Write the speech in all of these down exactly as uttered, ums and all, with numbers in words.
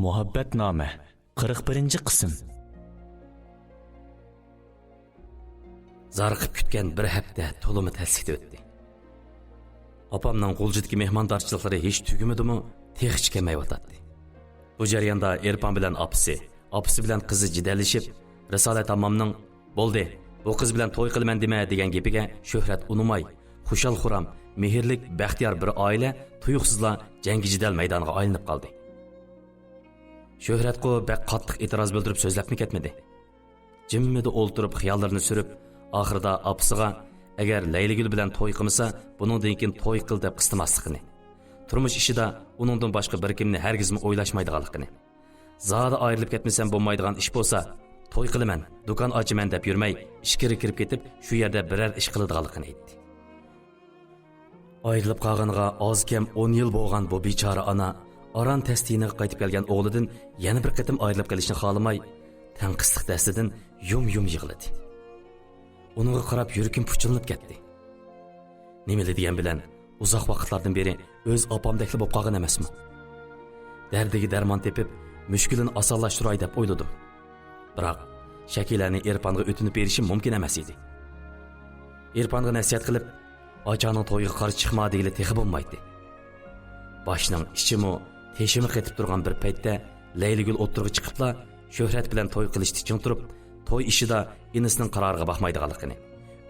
مۇھەببەتنامە، قىرىق بىرىنچى قىسىم. زارىقىپ كۈتكەن بىر ھەپتە تولىمۇ تەسلىكتە ئۆتتى. ئاپامنىڭ غۇلجىدىكى مېھماندارچىلىقلىرى ھېچ تۈگىمىدىمۇ، تېخىچە كەلمەيۋاتاتتى. بۇ جەرياندا ئېرپان بىلەن ئاپىسى، ئاپىسى بىلەن قىزى جېدەللىشىپ، رىسالەت ھاممامنىڭ «بولدى، بۇ قىز بىلەن توي قىلىمەن دېمە» دېگەن گېپىگە شۆھرەت ئۇنىماي، خۇشال-خۇرام، مېھىرلىك، بەختىيار بىر ئائىلە تۇيۇقسىزلا جەڭگى-جېدەل مەيدانىغا ئايلىنىپ قالدى. شۆھرەتقۇ بەك قاتتىق ئېتىراز بىلدۈرۈپ سۆزلەپمۇ كەتمىدى. جىممىدە ئولتۇرۇپ خىياللىرىنى سۈرۈپ، ئاخىرىدا ئاپىسىغا، «ئەگەر لەيلىگۈل بىلەن توي قىلمىسا، بۇنىڭدىن كېيىن توي قىل» دەپ قىستىماسلىقىنى، تۇرمۇش ئىشىدا ئۇنىڭدىن باشقا بىر كىمنى ھەرگىزمۇ ئويلاشمايدىغانلىقىنى، زادى ئايرىلىپ كەتمىسەم بولمايدىغان ئىش بولسا، توي قىلىمەن، دۇكان ئاچىمەن دەپ يۈرمەي، ئىچكىرى كىرىپ كېتىپ، شۇ يەردە بىرەر ئىش قىلىدىغانلىقىنى ئېيتتى. ئايرىلىپ قالغىنىغا ئاز كەم ئون يىل بولغان بۇ بىچارە ئانا ئاران تەستە يېنىغا قايتىپ كەلگەن ئوغلىدىن يەنە بىر قېتىم ئايرىلىپ قېلىشنى خالىماي، تەڭقىسلىق دەستىدىن يۇم-يۇم يىغلىدى. ئۇنىڭغا قاراپ يۈرىكىم پۇچۇلىنىپ كەتتى. نېمىلا دېگەن بىلەن ئۇزاق ۋاقىتلاردىن بېرى ئۆز ئاپامدەكلا بولۇپ قالغان ئەمەسمۇ؟ دەردىگە دەرمان تېپىپ، مۈشكۈلىنى ئاسانلاشتۇراي دەپ ئويلىدىم. بىراق، شەكىلەنى ئېرپانغا ئۆتۈنۈپ بېرىشىم مۇمكىن ئەمەس ئىدى. ئېرپانغا نەسىھەت قىلىپ، «ئاچاڭنىڭ تويىغا قارشى چىقما» دېگىلى تېخى بولمايتتى. باشنىڭ ئىچىمۇ، تېشىمۇ قېتىپ تۇرغان بىر پەيتتە، لەيلىگۈل ئوتتۇرىغا چىقىپلا، شۆھرەت بىلەن توي قىلىشتا چىڭ تۇرۇپ، توي ئىشىدا ئىنىسىنىڭ قارارىغا باقمايدىغانلىقىنى،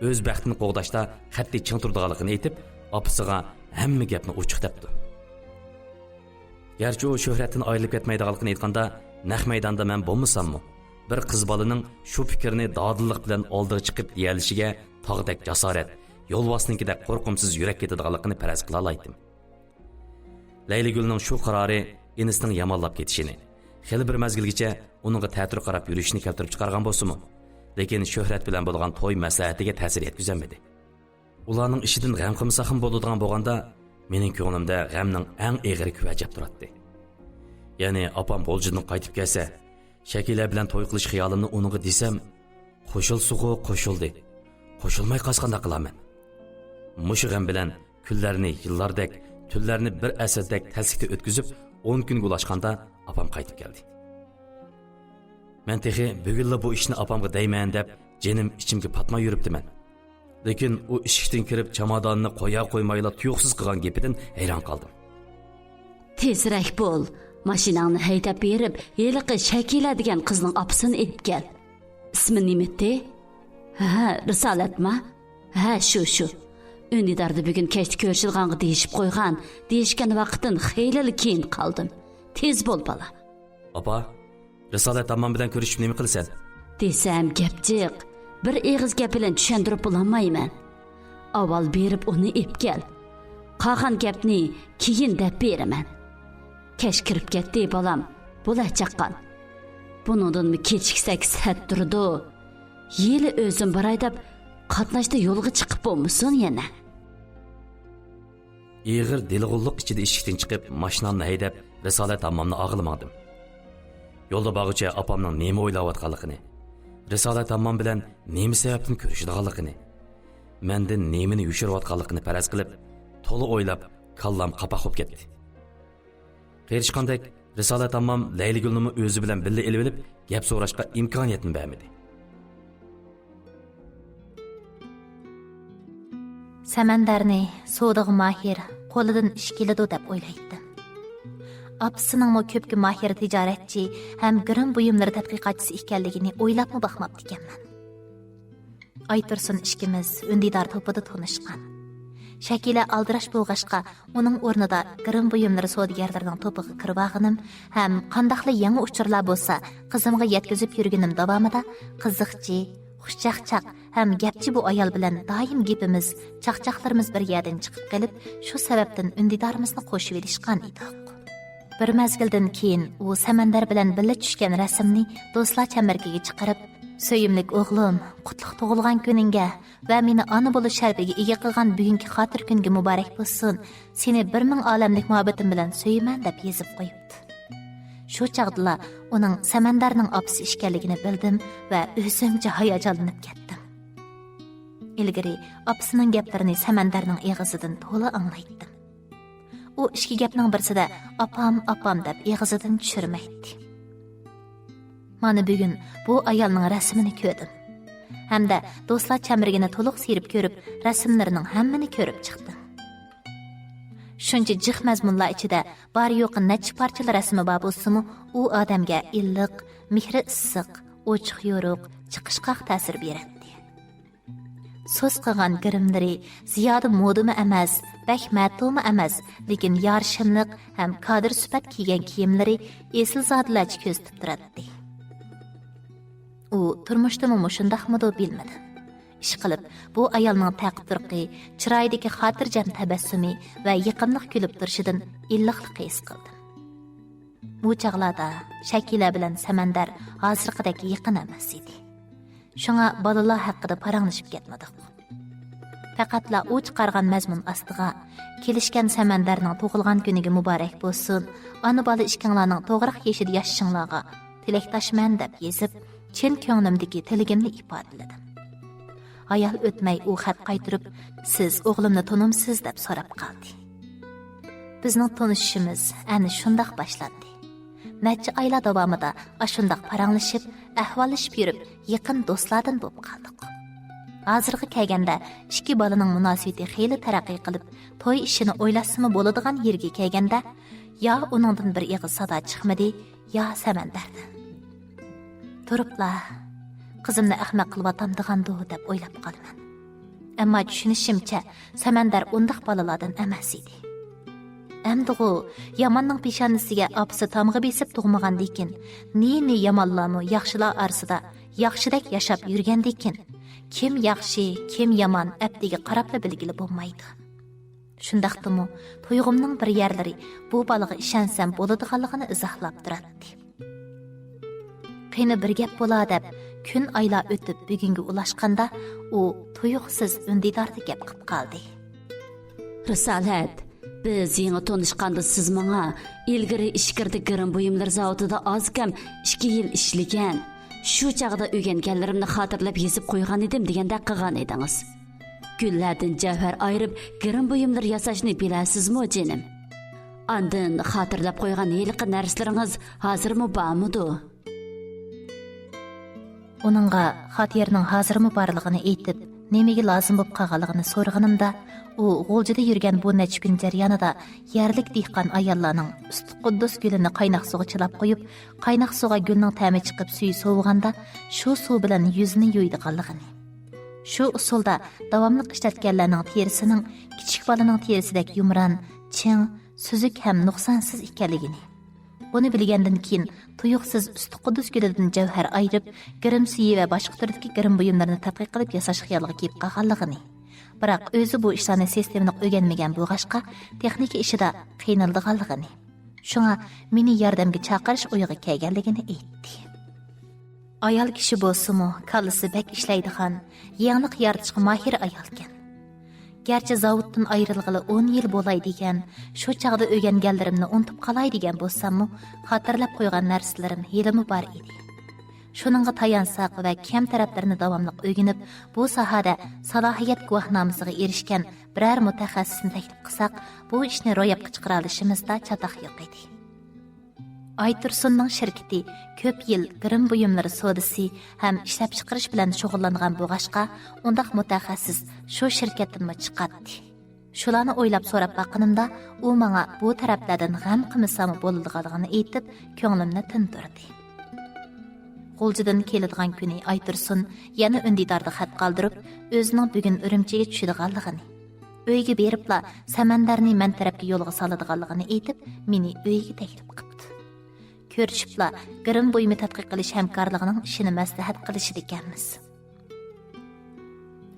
ئۆز بەختىنى قوغداشتا قەتئىي چىڭ تۇرىدىغانلىقىنى ئېيتىپ، ئاپىسىغا ھەممە گەپنى ئوچۇق دەپتۇ. گەرچە ئۇ شۆھرەتتىن ئايرىلىپ كەتمەيدىغانلىقىنى ئېيتقاندا، نەق مەيداندا مەن بولمىساممۇ، بىر قىز بالىنىڭ شۇ پىكرىنى دادىللىق بىلەن ئالدىغا چىقىپ دېيەلىشىگە تاغدەك جاسارەت، يولۋاسنىڭكىدەك قورقۇمسىز يۈرەك كېتىدىغانلىقىنى پەرەز قىلالايتتىم. لەيلىگۈلنىڭ شۇ قارارى ئىنىسىنىڭ يامانلاپ كېتىشىنى، خېلى بىر مەزگىلگىچە ئۇنىڭغا تەتۈر قاراپ يۈرۈشىنى كەلتۈرۈپ چىقارغان بولسىمۇ، لېكىن شۆھرەت بىلەن بولغان توي مەسلىھەتىگە تەسىر يەتكۈزەلمىدى. ئۇلارنىڭ ئىشىدىن غەم قىلمىساقمۇ بولىدىغان بولغاندا، مېنىڭ كۆڭلۈمدە غەمنىڭ ئەڭ ئېغىرى كۆۋەجەپ تۇراتتى. يەنى ئاپام غۇلجىدىن قايتىپ كەلسە، شەكىلە بىلەن توي قىلىش خىيالىمنى ئۇنىڭغا دېسەم، «قوشۇلسىغۇ قوشۇلدى، قوشۇلماي قالسا قانداق قىلارمەن؟» مۇشۇ غەم بىلەن كۈنلەرنى يىللاردەك، تۈنلەرنى بىر ئەسىردەك تەسلىكتە ئۆتكۈزۈپ، ئون كۈنگە ئۇلاشقاندا ئاپام قايتىپ كەلدى. مەن تېخى بۈگۈنلا بۇ ئىشنى ئاپامغا دەيمەن دەپ، جېنىم ئىچىمگە پاتماي يۈرۈپتىمەن. لېكىن ئۇ ئىشىكتىن كىرىپ، چاماداننى قويا قويمايلا تۇيۇقسىز قىلغان گېپىدىن ھەيران قالدىم. «تېزرەك بول، ماشىناڭنى ھەيدەپ بېرىپ، ھېلىقى شەكىلە دېگەن قىزنىڭ ئاپىسىنى ئېلىپ كەل.» «ئىسمى نېمىتى؟» «ھە، رىسالەتما؟» «ھە، شۇ، شۇ. ئۈندىداردا بۈگۈن كەچتە كۆرۈشىدىغانغا دېيىشىپ قويغان، دېيىشكەن ۋاقىتتىن خېلىلا كېيىن قالدىم. تېز بول، بالا.» «ئاپا، رىسالەت ھاممام بىلەن كۆرۈشۈپ نېمە قىلىسەن؟» دېسەم گەپ جىق. بىر ئېغىز گەپ بىلەن چۈشەندۈرۈپ بولالمايمەن. ئاۋۋال بېرىپ ئۇنى ئېلىپ كەل. قالغان گەپنى كېيىن دەپ بېرىمەن. كەچ كىرىپ كەتتى، بالام. بولە چاققان. بۇنىڭدىنمۇ كېچىكسەك سەت تۇرىدۇ. ھېلى ئۆزۈم باراي دەپ قاتناشتا يولغا چىقىپ بولمىسۇن يەنە. ئېغىر دېلىغۇللۇق ئىچىدە ئىشىكتىن چىقىپ، ماشىنامنى ھەيدەپ، رىسالەت ھاممامنى ئالغىلى ماڭدىم. يولدا بارغۇچە ئاپامنىڭ نېمە ئويلاۋاتقانلىقىنى، رىسالەت ھاممام بىلەن نېمە سەۋەبتىن كۆرۈشىدىغانلىقىنى، مەندىن نېمىنى يوشۇرۇۋاتقانلىقىنى پەرەز قىلىپ، تولا ئويلاپ، كاللام قاپاق بولۇپ كەتتى. قېرىشقاندەك، رىسالەت ھاممام لەيلىگۈلنىمۇ ئۆزى بىلەن بىللە ئېلىۋېلىپ، گەپ سوراشقا ئىمكانىيەتنى بەرمىدى. سەمەندەرنى سودىغا ماھىر، قولىدىن ئىش كېلىدۇ دەپ ئويلايتتىم. ئاپىسىنىڭمۇ كۆپكە ماھىر تىجارەتچى ھەم گىرىم بۇيۇملىرى تەتقىقاتچىسى ئىكەنلىكىنى ئويلاپمۇ باقماپتىكەنمەن. ئايتۇرسۇن ئىككىمىز ئۈندىدار توپىدا تونۇشقان. شەكىلە ئالدىراش بولغاچقا، ئۇنىڭ ئورنىدا گىرىم بۇيۇملىرى سودىگەرلىرىنىڭ توپىغا كىرىۋالغىنىم ھەم قانداقلا يېڭى ئۇچۇرلار بولسا، قىزىمغا يەتكۈزۈپ يۈرگىنىم داۋامىدا قىزىقچى، خۇشچاقچاق ھەم گەپچى بۇ ئايال بىلەن دائىم گېپىمىز، چاقچاقلىرىمىز بىر يەردىن چىقىپ قېلىپ، شۇ سەۋەبتىن ئۈندىدارىمىزنى قوشۇۋېلىشقان ئىدۇق. بىر مەزگىلدىن كېيىن ئۇ سەمەندەر بىلەن بىللە چۈشكەن رەسىمنى دوستلار چەمبىرىكىگە چىقىرىپ، «سۆيۈملۈك ئوغلۇم، قۇتلۇق تۇغۇلغان كۈنۈڭگە ۋە مېنى ئانا بولۇش شەرىپىگە ئىگە قىلغان بۈگۈنكى خاتىرە كۈنگە مۇبارەك بولسۇن، سېنى بىر مىڭ ئالەملىك مۇھەببىتىم بىلەن سۆيىمەن» دەپ يېزىپ قويۇپتۇ. شۇ چاغدىلا ئۇنىڭ سەمەندەرنىڭ ئاپىسى ئىكەنلىكىنى بىلدىم ۋە ئۆزۈمچە ھاياجانلىنىپ كەتتىم. ئىلگىرى ئاپىسىنىڭ گەپلىرىنى سەمەندەرنىڭ ئېغىزىدىن تولا ئاڭلايتتىم. ئۇ ئىككى گەپنىڭ بىرسىدە «ئاپام، ئاپام» دەپ ئېغىزىدىن چۈشۈرمەيتتى. مانا بۈگۈن بۇ ئايالنىڭ رەسىمىنى كۆردۈم. ھەمدە دوستلار چەمبىرىكىنى تولۇق سىيرىپ كۆرۈپ، رەسىملىرىنىڭ ھەممىنى كۆرۈپ چىقتىم. شۇنچە جىق مەزمۇنلار ئىچىدە بار يوقى نەچچە پارچىلا رەسىمى بار بولسىمۇ، ئۇ ئادەمگە ئىللىق، مېھرى ئىسسىق، ئوچۇق يورۇق، چىقىشقاق تەسىر بېرەتتى. سۇس قىلغان گىرىملىرى زىيادە مودىمۇ ئەمەس، بەك مەتۇمۇ ئەمەس، لېكىن يارىشىملىق ھەم كادىر سۈپەت كىيگەن كىيىملىرى ئېسىلزادىلەرچە كۆزىتىپ تۇراتتى. ئۇ تۇرمۇشتىمۇ مۇشۇنداقمىدۇ بىلمىدىم. ئىشقىلىپ، بۇ ئايالنىڭ تەقىپ تۇرقى، چىرايىدىكى خاتىرجەم تەبەسسۇمى ۋە يېقىملىق كۈلۈپ تۇرۇشىدىن ئىللىقلىق ھېس قىلدىم. ئۇ چاغلاردا شەكىلە بىلەن سەمەندەر ھازىرقىدەك يېقىن ئەمەس ئىدى. شۇڭا بالىلار ھەققىدە پاراڭلىشىپ كەتمىدۇق. پەقەتلا ئۇ چىقارغان مەزمۇن ئاستىغا، كېلىشكەن سەمەندەرنىڭ تۇغۇلغان كۈنىگە مۇبارەك بولسۇن، ئانا بالا ئىككىڭلارنىڭ توغراق يېشىدا ياشىشىڭلارغا تىلەكداشمەن دەپ يېزىپ، چىن كۆڭلۈمدىكى تىلىكىمنى ئىپادىلىدىم. ھايال ئۆتمەي ئۇ خەت قايتۇرۇپ، «سىز ئوغلۇمنى تونۇمسىز؟» دەپ سوراپ قالدى. بىزنىڭ تونۇشۇشىمىز ئەنە شۇنداق باشلاندى. نەچچە ئايلار داۋامىدا ئاشۇنداق پاراڭلىشىپ، ئەھۋاللىشىپ يۈرۈپ، يېقىن دوستلاردىن بولۇپ قالدۇق. ھازىرغا كەلگەندە ئىككى بالىنىڭ مۇناسىۋىتى خېلى تەرەققىي قىلىپ، توي ئىشىنى ئويلاشسىمۇ بولىدىغان يېرىگە كەلگەندە، يا ئۇنىڭدىن بىر ئېغىز سادا چىقمىدى، يا سەمەندەردىن. تۇرۇپلا، «قىزىمنى ئەخمەق قىلىۋاتامدىغاندۇ» دەپ ئويلاپ قالىمەن. ئەمما چۈشىنىشىمچە، سەمەندەر ئۇنداق بالىلاردىن ئەمەس ئىدى. ئەمدىغۇ، ياماننىڭ پېشانىسىگە ئاپىسى تامغا بېسىپ تۇغمىغاندىكىن، نى-نى يامانلارمۇ ياخشىلار ئارىسىدا ياخشىدەك ياشاپ يۈرگەندىكىن، كىم ياخشى، كىم يامان ئەپتىگە قاراپلا بىلگىلى بولمايدۇ. شۇنداقتىمۇ، تۇيغۇمنىڭ بىر يەرلىرى بۇ بالىغا ئىشەنسەم بولىدىغانلىقىنى ئىزاھلاپ تۇراتتى. قېنى بىر گەپ بولا دەپ، كۈن ئايلار ئۆتۈپ بۈگۈنگە ئۇلاشقاندا، ئۇ تۇيۇقسىز ئۈندىداردا گەپ قىپ قالدى. رىسالەت، بىز يېڭى تونۇشقاندا سىز ماڭا ئىلگىرى ئىچكىرىدە گىرىم بۇيۇملىرى زاۋۇتىدا ئاز كەم ئىككى يىل ئىشلىگەن، شۇ چاغدا ئۆگەنگەنلىرىمنى خاتىرىلەپ يېزىپ قويغان ئىدىم دېگەندەك قىلغان ئىدىڭىز. گۈللەردىن جەۋھەر ئايرىپ گىرىم بۇيۇملىرى ياساشنى بىلەسىزمۇ، جېنىم؟ ئاندىن خاتىرىلەپ قويغان ھېلىقى نەرسىلىرىڭىز ھازىرمۇ بارمىدۇ؟ ئۇنىڭغا خاتىرىنىڭ ھازىرمۇ بارلىقىنى ئېيتىپ، نېمىگە لازىم بولۇپ قالغانلىقىنى سورىغىنىمدا، ئۇ غۇلجىدا يۈرگەن بۇ نەچچە كۈن جەريانىدا يەرلىك دېھقان ئاياللارنىڭ ئۈستى قۇددۇس گۈلىنى قايناق سۇغا چىلاپ قويۇپ، قايناق سۇغا گۈلنىڭ تەمى چىقىپ سۈيى سوۋۇغاندا، شۇ سۇ بىلەن يۈزىنى يۇيىدىغانلىقىنى، شۇ ئۇسۇلدا داۋاملىق ئىشلەتكەنلەرنىڭ تېرىسىنىڭ كىچىك بالىنىڭ تېرىسىدەك يۇمران، چىڭ، سۈزۈك ھەم نۇقسانسىز ئىكەنلىكىنى، بۇنى بىلگەندىن كېيىن، تۇيۇقسىز ئۈستى قۇددۇس گۈلىدىن جەۋھەر ئايرىپ، گىرىم سۈيى ۋە باشقا تۈردىكى گىرىم بۇيۇملىرىنى تەتقىق قىلىپ ياساش خىيالىغا كېلىپ قالغانلىقىنى، بىراق ئۆزى بۇ ئىشلارنى سىستېمىلىق ئۆگەنمىگەن بولغاچقا، تېخنىكا ئىشىدا قىينىلىدىغانلىقىنى، شۇڭا مېنى ياردەمگە چاقىرىش ئويىغا كەلگەنلىكىنى ئېيتتى. ئايال كىشى بولسىمۇ، كاللىسى بەك ئىشلەيدىغان، يېڭىلىق يارىتىشقا ماھىر ئايالكەن. گەرچە زاۋۇتتىن ئايرىلغىلى ئون يىل بولاي دېگەن، شۇ چاغدا ئۆگەنگەنلىرىمنى ئۇنتۇپ قالاي دېگەن بولساممۇ، خاتىرىلەپ قويغان نەرسىلىرىم ھېلىمۇ بار ئىدى. شۇنىڭغا تايانساق ۋە كەم تەرەپلىرىنى داۋاملىق ئۆگىنىپ، بۇ ساھەدە سالاھىيەت گۇۋاھنامىسىغا ئېرىشكەن بىرەر مۇتەخەسسىسنى تەكلىپ قىلساق، بۇ ئىشنى روياپقا چىقىرالىشىمىزدا چاتاق يوق ئىدى. ئايتۇرسۇننىڭ شىركىتى كۆپ يىل گىرىم بۇيۇملىرى سودىسى ھەم ئىشلەپچىقىرىش بىلەن شۇغۇللانغان بولغاچقا، ئۇنداق مۇتەخەسسىس شۇ شىركەتتىنمۇ چىقاتتى. شۇلارنى ئويلاپ سوراپ باققىنىمدا، ئۇ ماڭا بۇ تەرەپلەردىن غەم قىلمىساممۇ بولىدىغانلىقىنى ئېيتىپ، كۆڭلۈمنى تىندۇردى. غۇلجىدىن كېلىدىغان كۈنى ئايتۇرسۇن يەنە ئۈندىداردا خەت قالدۇرۇپ، ئۆزىنىڭ بۈگۈن ئۈرۈمچىگە چۈشىدىغانلىقىنى، ئۆيگە بېرىپلا سەمەندەرنى مەن تەرەپكە يولغا سالىدىغانلىقىنى ئېيتىپ، مېنى ئۆيىگە تەكلىپ قىپتۇ. كۆرۈشۈپلا، گىرىم بۇيۇمى تەتقىق قىلىش ھەمكارلىقىنىڭ ئىشىنى مەسلىھەت قىلىشىدىكەنمىز.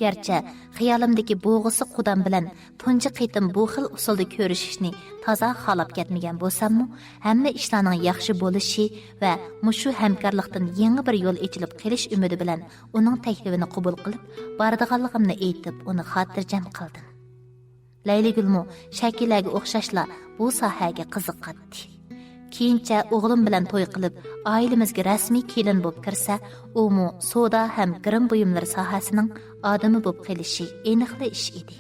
گەرچە خىيالىمدىكى بوغۇسى قۇدام بىلەن تۇنجى قېتىم بۇ خىل ئۇسۇلدا كۆرۈشۈشنى تازا خالاپ كەتمىگەن بولساممۇ، ھەممە ئىشلارنىڭ ياخشى بولۇشى ۋە مۇشۇ ھەمكارلىقتىن يېڭى بىر يول ئېچىلىپ قېلىش ئۈمىدى بىلەن ئۇنىڭ تەكلىپىنى قوبۇل قىلىپ، بارىدىغانلىقىمنى ئېيتىپ، ئۇنى خاتىرجەم قىلدىم. لەيلىگۈلمۇ شەكىلەگە ئوخشاشلا بۇ ساھەگە قىزىقاتتى. كېيىنچە ئوغلۇم بىلەن توي قىلىپ، ئائىلىمىزگە رەسمىي كېلىن بولۇپ كىرسە، ئۇمۇ سودا ھەم گىرىم بۇيۇملىرى ساھەسىنىڭ ئادىمى بولۇپ قېلىشى ئېنىقلا ئىش ئىدى.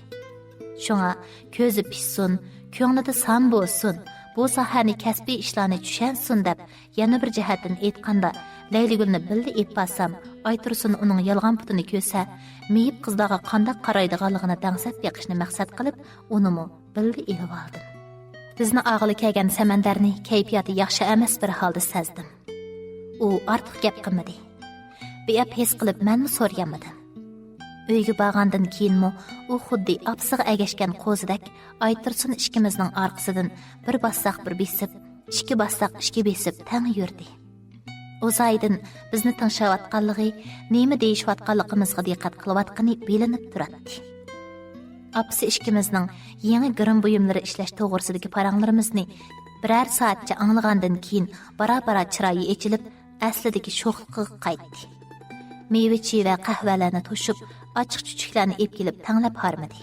شۇڭا كۆزى پىشسۇن، كۆڭلىدە سان بولسۇن، بۇ ساھەنى كەسپىي ئىشلارنى چۈشەنسۇن دەپ، يەنە بىر جەھەتتىن ئېيتقاندا، لەيلىگۈلنى بىللە ئېلىپ بارسام، ئايتۇرسۇن ئۇنىڭ يالغان پۇتىنى كۆرسە، مېيىپ قىزلارغا قانداق قارايدىغانلىقىنى دەڭسەپ بېقىشنى مەقسەت قىلىپ، ئۇنىمۇ بىللە ئېلىۋالدىم. بىزنى ئاغىلى كەلگەن سەمەندەرنى كەيپىياتى ياخشى ئەمەس بىر ھالدا سەزدىم. ئۇ ئارتۇق گەپ قىلمىدى. بىئەپ ھېس قىلىپ مەنمۇ سورىيالمىدىم. ئۆيگە بارغاندىن كېيىنمۇ ئۇ خۇددى ئاپىسىغا ئەگەشكەن قوزىدەك ئايتۇرسۇن ئىككىمىزنىڭ ئارقىسىدىن بىر باسساق بىر بېسىپ، ئىككى باسساق ئىككى بېسىپ تەڭ يۈردى. ئۇ زايىدىن بىزنى تىڭشاۋاتقانلىقى، نېمە دېيىشىۋاتقانلىقىمىزغا دىققەت قىلىۋاتقىنى بىلىنىپ تۇراتتى. ئاپىسى ئىككىمىزنىڭ يېڭى گىرىم بۇيۇملىرى ئىشلەش توغرىسىدىكى پاراڭلىرىمىزنى بىرەر سائەتچە ئاڭلىغاندىن كېيىن، بارا-بارا چىرايى ئېچىلىپ، ئەسلىدىكى شوخلۇقىغا قايتتى. مېۋە-چېۋە، قەھۋەلەرنى توشۇپ، ئاچچىق-چۈچۈكلەرنى ئېلىپ كېلىپ تەڭلەپ ھارمىدى.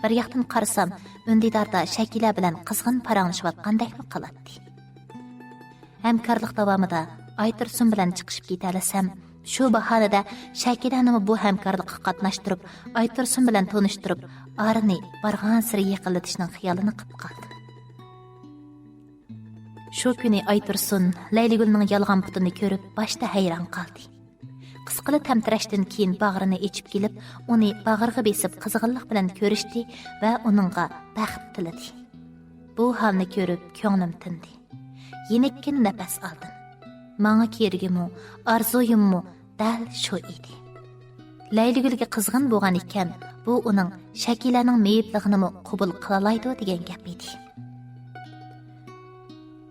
بىر ياقتىن قارىسام، ئۈندىداردا شەكىلە بىلەن قىزغىن پاراڭلىشىۋاتقاندەكمۇ قىلاتتى. ھەمكارلىق داۋامىدا ئايتۇرسۇن بىلەن چىقىشىپ كېتەلىسەم، شۇ باھانىدە شەكىلەنىمۇ بۇ ھەمكارلىققا قاتناشتۇرۇپ، ئايتۇرسۇن بىلەن تونۇشتۇرۇپ، ئارىنى بارغانسېرى يېقىنلىتىشنىڭ خىيالىنى قىپ قالدىم. شۇ كۈنى ئايتۇرسۇن لەيلىگۈلنىڭ يالغان پۇتىنى كۆرۈپ، باشتا ھەيران قالدى. قىسقىلا تەمتىرەشتىن كېيىن باغرىنى ئېچىپ كېلىپ، ئۇنى باغرىغا بېسىپ، قىزغىنلىق بىلەن كۆرۈشتى ۋە ئۇنىڭغا بەخت تىلىدى. بۇ ھالنى كۆرۈپ، كۆڭلۈم تىندى. يېنىككىنە نەپەس ئالدىم. ماڭا كېرىكىمۇ، ئارزۇيۇممۇ دەل شۇ ئىدى. لەيلىگۈلگە قىزغىن بولغان ئىكەن، بۇ ئۇنىڭ شەكىلەنىڭ مېيىپلىقىنىمۇ قوبۇل قىلالايدۇ دېگەن گەپ ئىدى.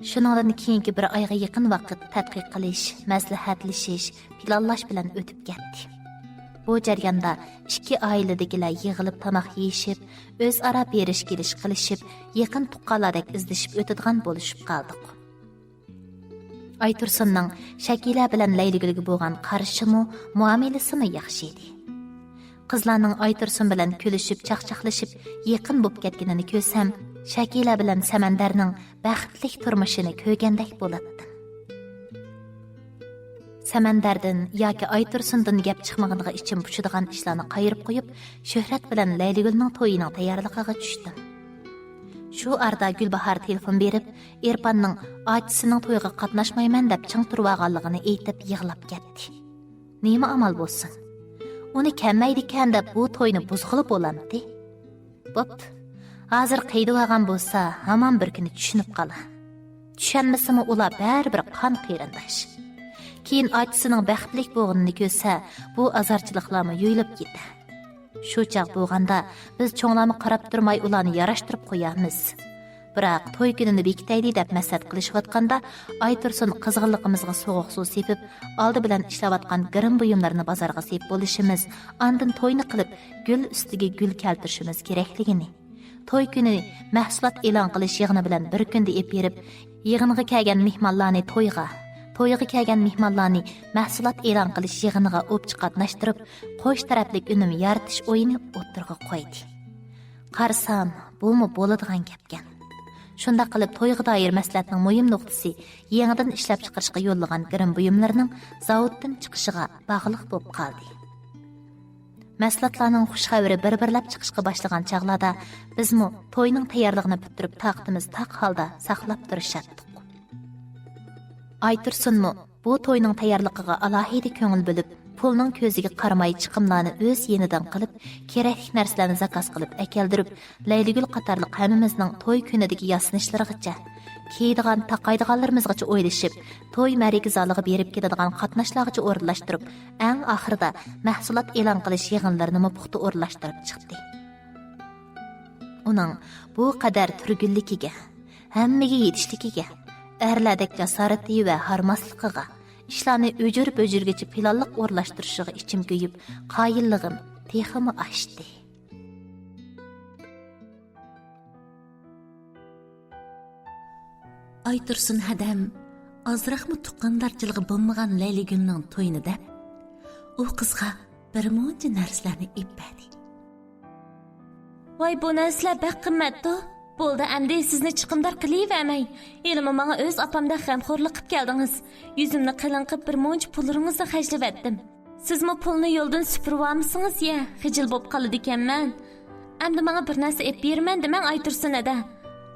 شۇنىڭدىن كېيىنكى بىر ئايغا يېقىن ۋاقىت تەتقىق قىلىش، مەسلىھەتلىشىش، پىلانلاش بىلەن ئۆتۈپ كەتتى. بۇ جەرياندا ئىككى ئائىلىدىكىلەر يىغىلىپ تاماق يېيىشىپ، ئۆزئارا بېرىش-كېلىش قىلىشىپ، يېقىن تۇغقانلاردەك ئىزدىشىپ ئۆتىدىغان بولۇشۇپ قالدۇق. ئايتۇرسۇننىڭ شەكىلە بىلەن لەيلىگۈلگە بولغان قارىشىمۇ، مۇئامىلىسىمۇ ياخشى ئىدى. قىزلارنىڭ ئايتۇرسۇن بىلەن كۈلۈشۈپ، چاقچاقلىشىپ، يېقىن بولۇپ كەتكىنىنى كۆرسەم، شەكىلە بىلەن سەمەندەرنىڭ بەختلىك تۇرمۇشىنى كۆرگەندەك بولاتتىم. سەمەندەردىن ياكى ئايتۇرسۇندىن گەپ چىقمىغىنىغا ئىچىم پۇشىدىغان ئىشلارنى قايرىپ قويۇپ، شۆھرەت بىلەن لەيلىگۈلنىڭ تويىنىڭ تەييارلىقىغا چۈشتۈم. شۇ ئارىدا گۈلباھار تېلېفون بېرىپ، ئېرپاننىڭ ئاچىسىنىڭ تويىغا قاتناشمايمەن دەپ چىڭ تۇرۇۋالغانلىقىنى ئېيتىپ يىغلاپ كەتتى. نېمە ئامال بولسۇن؟ ئۇنى كەلمەيدىكەن دەپ بۇ توينى بۇزغىلى بولامتى؟ بوپتۇ. ھازىر قىينىۋالغان بولسا، ھامان بىر كۈنى چۈشىنىپ قالا. چۈشەنمىسىمۇ ئۇلار بەرىبىر قان قېرىنداش. كېيىن ئاچىسىنىڭ بەختلىك بولغىنىنى كۆرسە، بۇ ئازارچىلىقلارمۇ يۇيۇلۇپ كېتەر. شۇ چاغ بولغاندا، بىز چوڭلارمۇ قاراپ تۇرماي ئۇلارنى ياراشتۇرۇپ قويارمىز. بىراق توي كۈنىنى بېكىتەيلى دەپ مەسلىھەت قىلىشىۋاتقاندا، ئايتۇرسۇن قىزغىنلىقىمىزغا سوغۇق سۇ سېپىپ، ئالدى بىلەن ئىشلەۋاتقان گىرىم بۇيۇملىرىنى بازارغا سېلىپ بولۇشىمىز، ئاندىن توينى قىلىپ، گۈل ئۈستىگە گۈل كەلتۈرۈشىمىز كېرەكلىكىنى، توي كۈنى مەھسۇلات ئېلان قىلىش يىغىنى بىلەن بىر كۈندە ئېلىپ بېرىپ، يىغىنغا كەلگەن مېھمانلارنى تويغا، تويغا كەلگەن مېھمانلارنى مەھسۇلات ئېلان قىلىش يىغىنىغا ئوپچە قاتناشتۇرۇپ، قوش تەرەپلىك ئۈنۈم يارىتىش ئويىنى ئوتتۇرىغا قويدى. قارىسام، بۇمۇ بولىدىغان گەپكەن. شۇنداق قىلىپ، تويغا دائىر مەسلىھەتنىڭ مۇھىم نۇقتىسى يېڭىدىن ئىشلەپچىقىرىشقا يوللىغان گىرىم بۇيۇملىرىنىڭ زاۋۇتتىن چىقىشىغا باغلىق بولۇپ قالدى. مەھسۇلاتلارنىڭ خۇش خەۋىرى بىر-بىرلەپ چىقىشقا باشلىغان چاغلاردا، بىزمۇ توينىڭ تەييارلىقىنى پۈتتۈرۈپ، تاقىتىمىز تاق ھالدا ساقلاپ تۇرۇشاتتۇق. ئايتۇرسۇنمۇ بۇ توينىڭ تەييارلىقىغا ئالاھىدە كۆڭۈل بۆلۈپ، پۇلنىڭ كۆزىگە قارىماي، چىقىملارنى ئۆز يېنىدىن قىلىپ، كېرەكلىك نەرسىلەرنى زاكاز قىلىپ ئەكەلدۈرۈپ، لەيلىگۈل قاتارلىق ھەممىمىزنىڭ توي كۈنىدىكى ياسىنىشلىرىغىچە، كىيىدىغان، تاقايدىغانلىرىمىزغىچە ئويلىشىپ، توي مەرىكە زالىغا بېرىپ كېلىدىغان قاتناشلارغىچە ئورۇنلاشتۇرۇپ، ئەڭ ئاخىرىدا مەھسۇلات ئېلان قىلىش يىغىنلىرىنىمۇ پۇختا ئورۇنلاشتۇرۇپ چىقتى. ئۇنىڭ بۇ قەدەر تۈرگۈنلۈكىگە، ھەممىگە يېتىشلىكىگە، ئەرلەردەك جاسارىتى ۋە ھارماسلىقىغا، ئىشلارنى ئۆجۈر-بۆجۈرگىچە پىلانلىق ئورۇنلاشتۇرۇشىغا ئىچىم كۆيۈپ، قايىللىقىم تېخىمۇ ئاشتى. ئايتۇرسۇن ھەدەم ئازراقمۇ تۇغقاندارچىلىقى بولمىغان لەيلىگۈلنىڭ تويىنى دەپ، ئۇ قىزغا بىر مۇنچە نەرسىلەرنى ئېلىپ بەردى. ۋاي، بۇ نەرسىلەر بەك قىممەتتۇ. بولدى، ئەمدى سىزنى چىقىمدار قىلىۋەرمەي. ھېلىمۇ ماڭا ئۆز ئاپامدەك غەمخورلۇق قىپ كەلدىڭىز. يۈزۈمنى قېلىن قىپ، بىر مۇنچە پۇللىرىڭىزنى خەجلىۋەتتىم. سىزمۇ پۇلنى يولدىن سۈپۈرۈۋالمىسىڭىز يە، خىجىل بوپ قالىدىكەنمەن. ئەمدى ماڭا بىر نەرسە ئېلىپ بېرىمەن دېمەڭ، ئايتۇرسۇن ھەدە.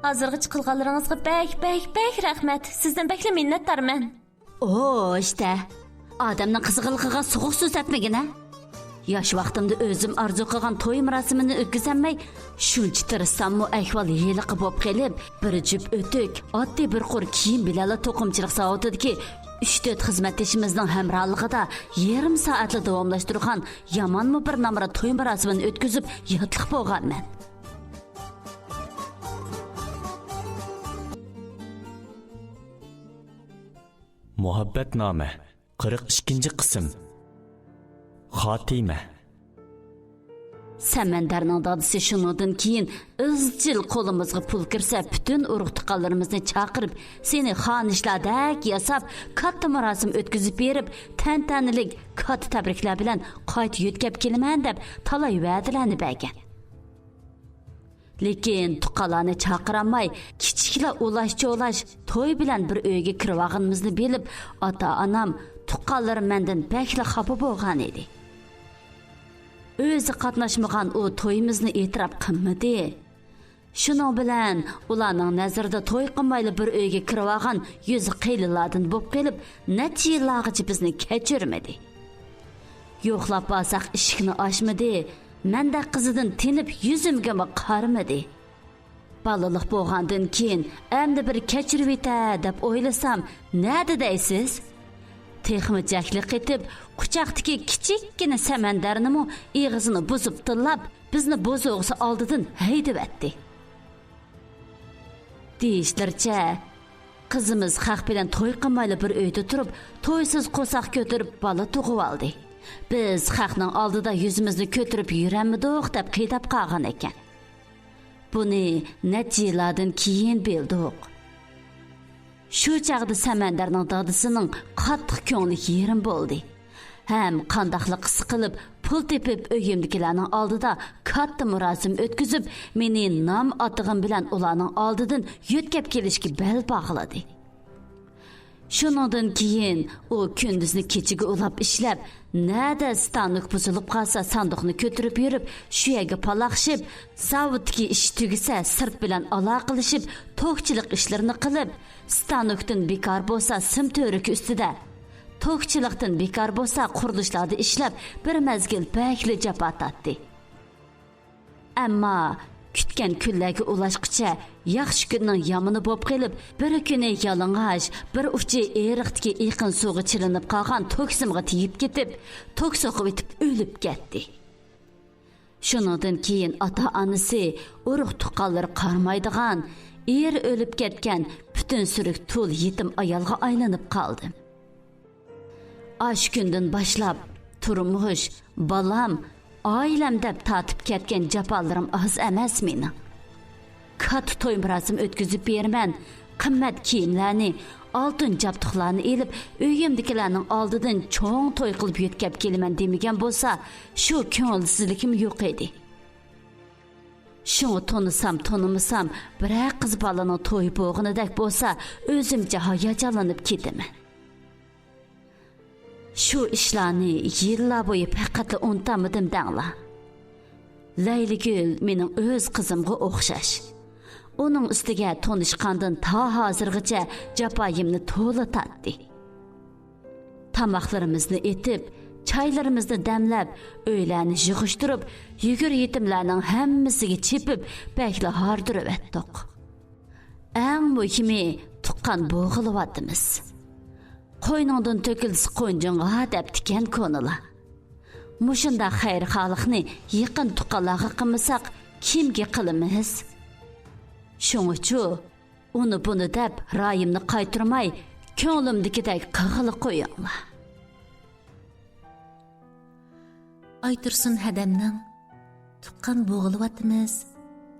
ھازىرغىچە قىلغانلىرىڭىزغا بەك، بەك، بەك رەھمەت. سىزدىن بەكلا مىننەتدارمەن. ئو، ئىشتە. ئادەمنىڭ قىزىقىنلىقىغا سوغۇق سۆز دەپمىگىنە. ياش ۋاقتىمدا ئۆزۈم ئارزۇ قىلغان توي مۇراسىمىنى ئۆتكۈزەلمەي، شۇنچە تىرىشساممۇ ئەھۋال ھېلىقى بولۇپ قېلىپ، بىر جۈپ ئۆتۈك، ئاددىي بىر قۇر كىيىم بىلەنلا توقۇمىچىلىق زاۋۇتىدىكى ئۈچ-تۆت خىزمەتدىشىمىزنىڭ ھەمراھلىقىدا يېرىم سائەتلا داۋاملاشتۇرغان يامانمۇ بىر نامرات توي مۇراسىمىنى ئۆتكۈزۈپ ياتلىق بولغانمەن. مۇھەببەتنامە، قىرىق ئىككىنچى قىسىم. خاتىمە. سەمەندەرنىڭ دادىسى شۇنىڭدىن كېيىن ئىزچىل قولىمىزغا پۇل كىرسە، پۈتۈن ئۇرۇق-تۇغقانلىرىمىزنى چاقىرىپ، سېنى خانىشلاردەك ياساپ، كاتتا مۇراسىم ئۆتكۈزۈپ بېرىپ، تەنتەنىلىك كاتتا تەبرىكلەر بىلەن قايتا يۆتكەپ كېلىمەن دەپ، تالاي ۋەدىلەرنى بەرگەن. لېكىن تۇغقانلارنى چاقىرالماي، كىچىكلا ئۇلاش-چولاش توي بىلەن بىر ئۆيگە كىرىۋالغىنىمىزنى بىلىپ، ئاتا-ئانام، تۇغقانلىرىم مەندىن بەكلا خاپا بولغان ئىدى. ئۆزى قاتناشمىغان ئۇ تويىمىزنى ئېتىراپ قىلمىدى. شۇنىڭ بىلەن ئۇلارنىڭ نەزىرىدە توي قىلمايلا بىر ئۆيگە كىرىۋالغان يۈزى قېيىنلاردىن بولۇپ قېلىپ، نەچچە يىللارغىچە بىزنى كەچۈرمىدى. يوقلاپ بارساق ئىشىكنى ئاچمىدى، مەندەك قىزىدىن تېنىپ يۈزۈمگىمۇ قارىمىدى. بالىلىق بولغاندىن كېيىن ئەمدى بىر كەچۈرۈۋېتە دەپ ئويلىسام، نەدە دەيسىز؟ تېخىمۇ جەھلى قېتىپ، قۇچاقتىكى كىچىككىنە سەمەندەرنىمۇ ئېغىزىنى بۇزۇپ تىللاپ، بىزنى بوسۇغىسى ئالدىدىن ھەيدىۋەتتى. دېيىشلىرىچە، قىزىمىز خەق بىلەن توي قىلمايلا بىر ئۆيدە تۇرۇپ، تويسىز قورساق كۆتۈرۈپ بالا تۇغۇۋالدى. بىز خەقنىڭ ئالدىدا يۈزىمىزنى كۆتۈرۈپ يۈرەلمىدۇق دەپ قىيناپ قالغان ئىكەن. بۇنى نەچچە يىللاردىن كېيىن بىلدۇق. شۇ چاغدا سەمەندەرنىڭ دادىسىنىڭ قاتتىق كۆڭلى يېرىم بولدى. ھەم قانداقلا قىلسا قىلىپ پۇل تېپىپ ئۆيۈمدىكىلەرنىڭ ئالدىدا كاتتا مۇراسىم ئۆتكۈزۈپ، مېنى نام ئاتىغىنىم بىلەن ئۇلارنىڭ ئالدىدىن يۆتكەپ كېلىشكە بەل باغلىدى. شۇنىڭدىن كېيىن ئۇ كۈندۈزنى كېچىگە ئۇلاپ ئىشلەپ، نەدە ستانوك بۇزۇلۇپ قالسا ساندۇقنى كۆتۈرۈپ يۈرۈپ، شۇ يەرگە پالاقشىپ، زاۋۇتتىكى ئىش تۈگىسە سىرت بىلەن ئالاقىلىشىپ، توكچىلىق ئىشلىرىنى قىلىپ، ستانوكتىن بىكار بولسا سىم تۈۋرۈكى ئۈستىدە، توكچىلىقتىن بىكار بولسا قۇرۇلۇشلاردا ئىشلەپ، بىر مەزگىل بەكلا جاپا تارتتى. ئەمما كۈتكەن كۈنلەرگە ئۇلاشقىچە ياخشى كۈننىڭ يامىنى بولۇپ قېلىپ، بىر كۈنى يالىڭاچ، بىر ئۇچى ئېرىقتىكى ئېقىن سۇغا چىلىنىپ قالغان توك سىمىغا تېگىپ كېتىپ، توك سوقۇۋېتىپ ئۆلۈپ كەتتى. شۇنىڭدىن كېيىن ئاتا-ئانىسى، ئۇرۇق-تۇغقانلىرى قارىمايدىغان، ئېرى ئۆلۈپ كەتكەن پۈتۈن سۈرۈك تۇل يېتىم ئايالغا ئايلىنىپ قالدىم. ئاشۇ كۈندىن باشلاپ تۇرمۇش، بالام، ئائىلەم دەپ تارتىپ كەتكەن جاپالىرىم ئاز ئەمەس مېنىڭ. كاتتا توي مۇراسىم ئۆتكۈزۈپ بېرىمەن، قىممەت كىيىملەرنى، ئالتۇن جابدۇقلارنى ئېلىپ، ئۆيۈمدىكىلەرنىڭ ئالدىدىن چوڭ توي قىلىپ يۆتكەپ كېلىمەن دېمىگەن بولسا، شۇ كۆڭۈلسىزلىكىم يوق ئىدى. شۇڭا تونۇسام، تونۇمىسام، بىرەر قىز بالىنىڭ تويى بولغىنىدەك بولسا، ئۆزۈمچە ھاياجانلىنىپ كېتىمەن. شۇ ئىشلارنى يىللار بويى پەقەتلا ئۇنتالمىدىم دەڭلار. لەيلىگۈل مېنىڭ ئۆز قىزىمغا ئوخشاش. ئۇنىڭ ئۈستىگە تونۇشقاندىن تا ھازىرغىچە جاپايىمنى تولا تارتتى. تاماقلىرىمىزنى ئېتىپ، چايلىرىمىزنى دەملەپ، ئۆيلەرنى يىغىشتۇرۇپ، يۈگۈر يېتىملەرنىڭ ھەممىسىگە چېپىپ، بەكلا ھاردۇرۇۋەتتۇق. ئەڭ مۇھىمى، تۇغقان بوغۇلۇۋاتىمىز. «قوينۇڭدىن تۆكۈلسە قونجۇڭغا» دەپتىكەن كونىلار. مۇشۇنداق خەيرخاھلىقنى يېقىن تۇغقانلارغا قىلمىساق، كىمگە قىلىمىز؟ شۇڭىچۇ، ئۇنى بۇنى دەپ رايىمنى قايتۇرماي، كۆڭلۈمدىكىدەك قىلغىلى قويۇڭلار. ئايتۇرسۇن ھەدەمنىڭ «تۇغقان بوغۇلۇۋاتىمىز»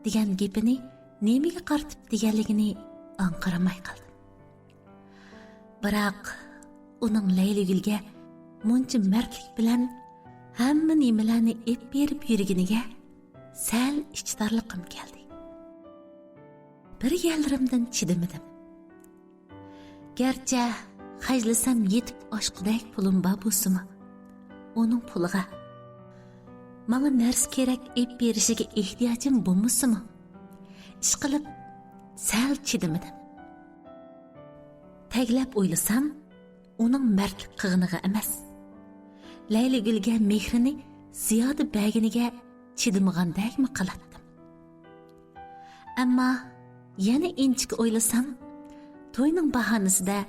دېگەن گېپىنى نېمىگە قارىتىپ دېگەنلىكىنى ئاڭقىرماي قالدىم. بىراق، ئۇنىڭ لەيلىگۈلگە مۇنچە مەردلىك بىلەن ھەممە نېمىلەرنى ئېلىپ بېرىپ يۈرگىنىگە سەل ئىچى تارلىقىم كەلدى. بىر يەرلىرىمدىن چىدىمىدىم. گەرچە خەجلىسەم يېتىپ ئاشقۇدەك پۇلۇم بار بولسىمۇ، ئۇنىڭ پۇلىغا، ماڭا نەرسە كېرەك ئېلىپ بېرىشىگە ئېھتىياجىم بولمىسىمۇ، ئىشقىلىپ، سەل چىدىمىدىم. تەگلەپ ئويلىسام، ئۇنىڭ مەردلىك قىلغىنىغا ئەمەس، لەيلىگۈلگە مېھرىنى زىيادە بەرگىنىگە چىدىمىغاندەكمۇ قىلاتتىم. ئەمما يەنە ئىنچىكە ئويلىسام، توينىڭ باھانىسىدە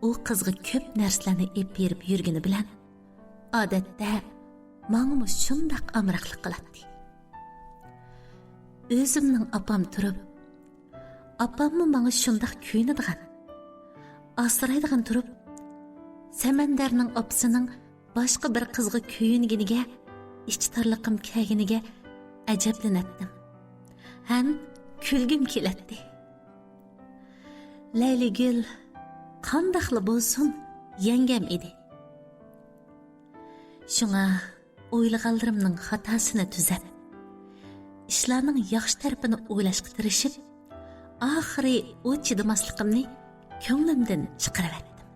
ئۇ قىزغا كۆپ نەرسىلەرنى ئېلىپ بېرىپ يۈرگىنى بىلەن، ئادەتتە ماڭىمۇ شۇنداق ئامراقلىق قىلاتتى. ئۆزۈمنىڭ ئاپام تۇرۇپ، ئاپاممۇ ماڭا شۇنداق كۆيۈنىدىغان، ئاسرايدىغان تۇرۇپ، سەمەندەرنىڭ ئاپىسىنىڭ باشقا بىر قىزغا كۆيۈنگىنىگە ئىچتارلىقىم كەلگىنىگە ئەجەبلىنەتتىم ھەم كۈلگۈم كېلەتتى. لەيلىگۈل قانداقلا بولسۇن يەڭگەم ئىدى. شۇڭا ئويلىغانلىرىمنىڭ خاتاسىنى تۈزەپ، ئىشلارنىڭ ياخشى تەرىپىنى ئويلاشقا تىرىشىپ، ئاخىرى ئۇ چىدىماسلىقىمنى كۆڭلۈمدىن چىقىرىۋەتتىم.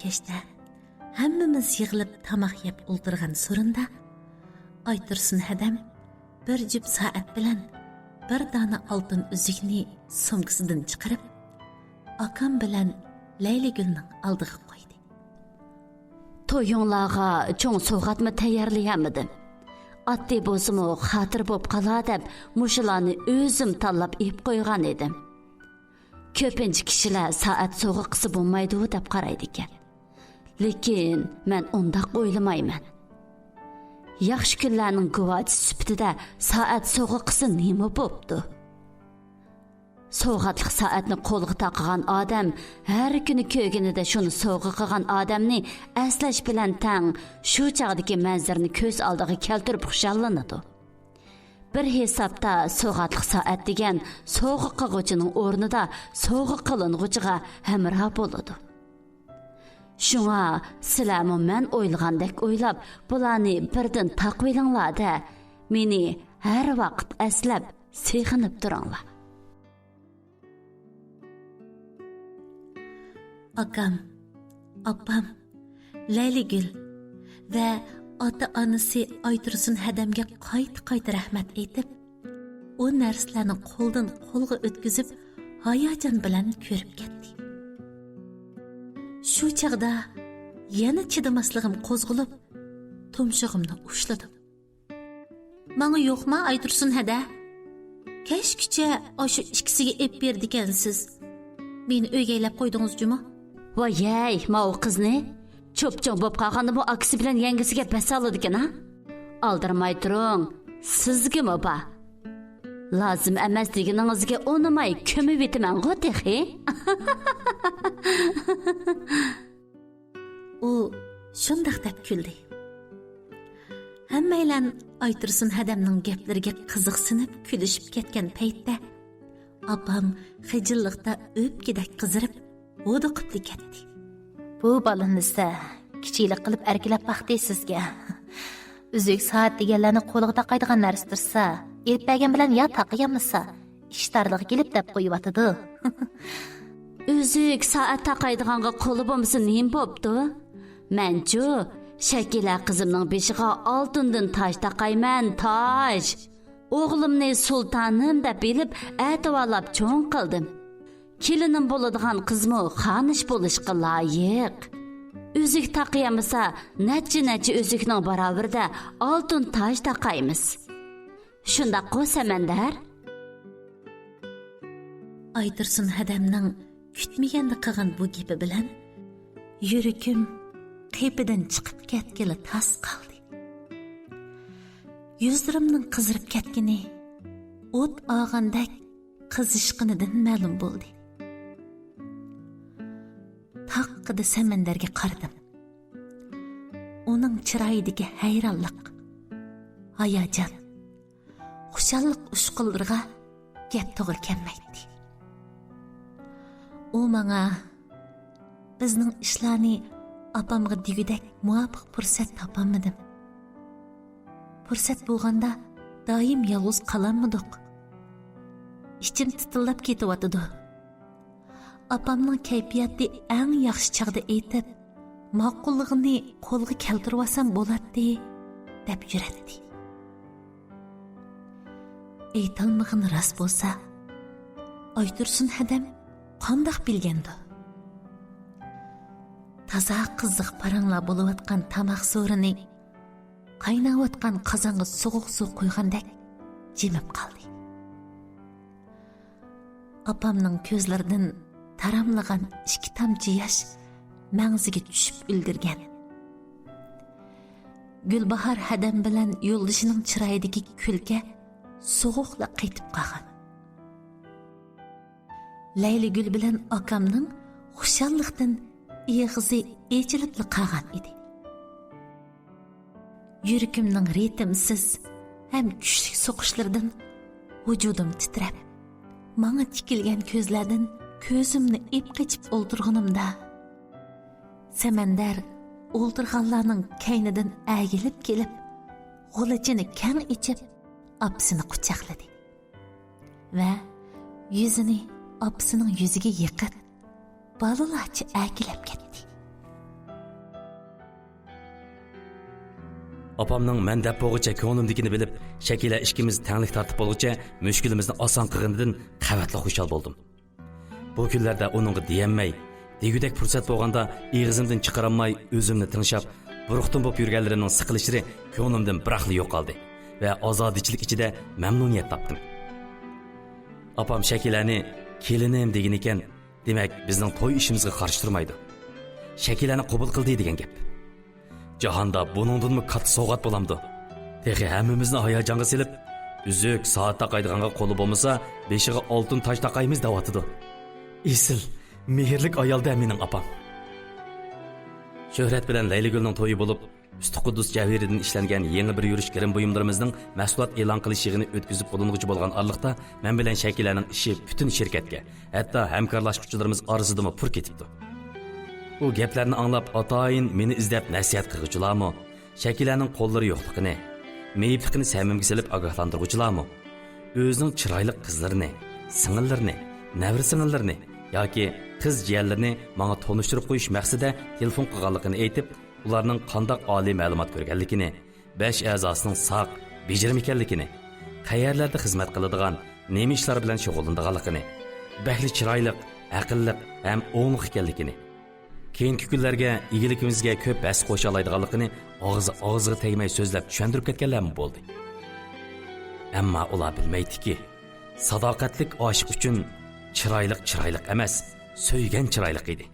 كەچتە ھەممىمىز يىغىلىپ تاماق يەپ ئولتۇرغان سورۇندا ئايتۇرسۇن ھەدەم بىر جۈپ سائەت بىلەن بىر دانە ئالتۇن ئۈزۈكنى سومكىسىدىن چىقىرىپ، ئاكام بىلەن لەيلىگۈلنىڭ ئالدىغا قويدى. تويۇڭلارغا چوڭ سوۋغاتمۇ تەييارلىيالمىدىم. ئاددىي بولسىمۇ خاتىرە بولۇپ قالا دەپ مۇشۇلارنى ئۆزۈم تاللاپ ئېلىپ قويغان ئىدىم. كۆپىنچە كىشىلەر سائەت سوغىقىسى بولمايدۇ دەپ قارايدىكەن. لېكىن مەن ئۇنداق ئويلىمايمەن. ياخشى كۈنلەرنىڭ گۇۋاچىسى سۈپىتىدە سائەت سوغىقىسى نېمە بوپتۇ؟ سوغاتلىق سائەتنى قولىغا تاقىغان ئادەم ھەر كۈنى كۆرگىنىدە شۇنى سوغا قىلغان ئادەمنى ئەسلەش بىلەن تەڭ شۇ چاغدىكى مەنزىرىنى كۆز ئالدىغا كەلتۈرۈپ خۇشاللىنىدۇ. بىر ھېسابتا سوغاتلىق سائەت دېگەن سوغا قىلغۇچىنىڭ ئورنىدا سوغا قىلىنغۇچىغا ھەمراھ بولىدۇ. شۇڭا سىلەرمۇ مەن ئويلىغاندەك ئويلاپ، بۇلارنى بىردىن تاقىۋېلىڭلار-دە، مېنى ھەر ۋاقىت ئەسلەپ، سېغىنىپ تۇرۇڭلار. ئاكام، ئاپام، لەيلىگۈل ۋە ئاتا-ئانىسى ئايتۇرسۇن ھەدەمگە قايتا-قايتا رەھمەت ئېيتىپ، ئۇ نەرسىلەرنى قولدىن قولغا ئۆتكۈزۈپ، ھاياجان بىلەن كۆرۈپ كەتتى. شۇ چاغدا يەنە چىدىماسلىقىم قوزغىلىپ، تۇمشۇغۇمنى ئۇشلىدىم. ماڭا يوقما ئايتۇرسۇن ھەدە؟ كەچكىچە ئاشۇ ئىككىسىگە ئېپ بېرىدىكەنسىز. مېنى ئۆيگە ئەيلەپ قويدىڭىز جۇمۇ؟ ۋايەي، ماۋۇ قىزنى. چوپچوڭ بوپ قالغاندىمۇ ئاكىسى بىلەن يەڭگىسىگە بەس سالىدىكەن ھە؟ ئالدىرىماي تۇرۇڭ، سىزگىمۇ بار. لازىم ئەمەس دېگىنىڭىزگە ئۇنىماي كۆمۈۋېتىمەنغۇ تېخى. ئۇ شۇنداق دەپ كۈلدى. ھەممەيلەن ئايتۇرسۇن ھەدەمنىڭ گەپلىرىگە قىزىقسىنىپ كۈلۈشۈپ كەتكەن پەيتتە، ئاپام خىجىللىقتا ئۆپكىدەك قىزىرىپ، ھودۇقۇپلا كەتتى. بۇ بالىنى دېسە، كىچىكلىك قىلىپ ئەركىلەپ باقتى سىزگە. ئۈزۈك سائەت دېگەنلەرنى قولىغا تاقايدىغان نەرسە تۇرسا، ئېلىپ بەرگەن بىلەن يا تاقىيالمىسا، ئىشتارلىقى كېلىپ دەپ قويۇۋاتىدۇ. ئۈزۈك سائەت تاقايدىغانغا قولى بولمىسا نېمە بوپتۇ؟ مەنچۇ، شەكىلە قىزىمنىڭ بېشىغا ئالتۇندىن تاج تاقايمەن، تاج. ئوغلۇمنى سۇلتانىم دەپ بىلىپ، ئەتىۋارلاپ چوڭ قىلدىم. كېلىنىم بولىدىغان قىزمۇ خانىش بولۇشقا لايىق. ئۈزۈك تاقىيالمىسا، نەچچە-نەچچە ئۈزۈكنىڭ باراۋىرىدە ئالتۇن تاج تاقايمىز. شۇنداققۇ، سەمەندەر؟ ئايتۇرسۇن ھەدەمنىڭ كۈتمىگەندە قىلغان بۇ گېپى بىلەن يۈرىكىم قېپىدىن چىقىپ كەتكىلى تاس قالدى. يۈزلىرىمنىڭ قىزىرىپ كەتكىنى ئوت ئالغاندەك قىزىشقىنىدىن مەلۇم بولدى. تاققىدە سەمەندەرگە قارىدىم. ئۇنىڭ چىرايىدىكى ھەيرانلىق، ھاياجان، خۇشاللىق ئۇچقۇنلىرىغا گەپ توغرا كەلمەيتتى. ئۇ ماڭا، بىزنىڭ ئىشلارنى ئاپامغا دېگۈدەك مۇۋاپىق پۇرسەت تاپالمىدىم. پۇرسەت بولغاندا دائىم يالغۇز قالالمىدۇق. ئىچىم تىتىلداپ كېتىۋاتىدۇ. ئاپامنىڭ كەيپىياتى ئەڭ ياخشى چاغدا ئېيتىپ، ماقۇللۇقىنى قولغا كەلتۈرۈۋالسام بولاتتى، دەپ يۈرەتتى. ئېيتالمىغىنى راست بولسا، ئايتۇرسۇن ھەدەم قانداق بىلگەندۇ؟ تازا قىزىق پاراڭلار بولۇۋاتقان تاماق سورۇنى قايناۋاتقان قازانغا سوغۇق سۇ قۇيغاندەك جىمىپ قالدى. ئاپامنىڭ كۆزلىرىدىن تاراملىغان ئىككى تامچە ياش مەڭزىگە چۈشۈپ ئۈلگۈرگەن. گۈلباھار ھەدەم بىلەن يولدىشىنىڭ چىرايىدىكى كۈلكە سوغۇقلا قېتىپ قالغان. لەيلىگۈل بىلەن ئاكامنىڭ خۇشاللىقتىن ئېغىزى ئېچىلىپلا قالغان ئىدى. يۈرىكىمنىڭ رىتىمسىز ھەم كۈچلۈك سوقۇشلىرىدىن ۋۇجۇدۇم تىترەپ، ماڭا تىكىلگەن كۆزلەردىن كۆزۈمنى ئېپ قېچىپ ئولتۇرغىنىمدا، سەمەندەر ئولتۇرغانلارنىڭ كەينىدىن ئەگىلىپ كېلىپ، غۇلىچىنى كەڭ ئېچىپ، ئاپىسىنى قۇچاقلىدى. ۋە يۈزىنى ئاپىسىنىڭ يۈزىگە يېقىپ، بالىلارچە ئەركىلەپ كەتتى. ئاپامنىڭ مەن دەپ بولغۇچە كۆڭلۈمدىكىنى بىلىپ، شەكىلە ئىككىمىز تەڭلىك تارتىپ بولغۇچە مۈشكۈلىمىزنى ئاسان قىلغىنىدىن قەۋەتلا خۇشال بولدۇم. بۇ كۈنلەردە ئۇنىڭغا دېيەلمەي، دېگۈدەك پۇرسەت بولغاندا ئېغىزىمدىن چىقىرالماي ئۆزۈمنى تىڭشاپ، بۇرۇقتىن بوپ يۈرگەنلىرىمنىڭ سىقىلىشلىرى كۆڭلۈمدىن بىراقلا يوقالدى ۋە ئازادىچىلىك ئىچىدە مەمنۇنىيەت تاپتىم. ئاپام شەكىلەنى «كېلىنىم» دېگىنىكەن، دېمەك، بىزنىڭ توي ئىشىمىزغا قارشى تۇرمايدۇ. شەكىلەنى قوبۇل قىلدى دېگەن گەپ. جاھاندا بۇنىڭدىنمۇ كاتتا سوۋغات بولامدۇ؟ تېخى ھەممىمىزنى ھاياجانغا سېلىپ، ئۈزۈك سائەت تاقايدىغانغا قولى بولمىسا، بېشىغا ئالتۇن تاج تاقايمىز دەۋاتىدۇ. ئېسىل، مېھىرلىك ئايال-دە مېنىڭ ئاپام. شۆھرەت بىلەن لەيلىگۈلنىڭ تويى بولۇپ، ئۈستى قۇددۇس جەۋھىرىدىن ئىشلەنگەن يېڭى بىر يۈرۈش گىرىم بۇيۇملىرىمىزنىڭ مەھسۇلات ئېلان قىلىش يىغىنى ئۆتكۈزۈپ بولۇنغۇچى بولغان ئارىلىقتا، مەن بىلەن شەكىلەنىڭ ئىشى پۈتۈن شىركەتكە، ھەتتا ھەمكارلاشقۇچىلىرىمىز ئارىسىدىمۇ پۇر كېتىپتۇ. ئۇ گەپلەرنى ئاڭلاپ، ئاتايىن مېنى ئىزدەپ نەسىھەت قىلغۇچىلارمۇ، شەكىلەنىڭ قوللىرى يوقلۇقىنى، مېيىپلىقىنى سەمىمگە سېلىپ ئاگاھلاندۇرغۇچىلارمۇ، ئۆزىنىڭ چىرايلىق قىزلىرىنى، سىڭىللىرىنى، نەۋرە سىڭىللىرىنى ياكى قىز جىيەنلىرىنى ماڭا تونۇشتۇرۇپ قويۇش مەقسىتىدە تېلېفون قىلغانلىقىنى ئېيتىپ، ئۇلارنىڭ قانداق ئالىي مەلۇمات كۆرگەنلىكىنى، بەش ئەزاسىنىڭ ساق، بېجىرىم ئىكەنلىكىنى، قەيەرلەردە خىزمەت قىلىدىغان، نېمە ئىشلار بىلەن شۇغۇللىنىدىغانلىقىنى، بەكلا چىرايلىق، ئەقىللىق ھەم ئوڭلۇق ئىكەنلىكىنى، كېيىنكى كۈنلەرگە ئىگىلىكىمىزگە كۆپ ھەسسە قوشالالايدىغانلىقىنى ئاغزى ئاغزىغا تەگمەي سۆزلەپ چۈشەندۈرۈپ كەتكەنلەرمۇ بولدى. ئەمما ئۇلار بىلمەيتتىكى، ساداقەتلىك ئاشىق ئۈچۈن چىرايلىق چىرايلىق ئەمەس، سۆيگەن چىرايلىق ئىدى.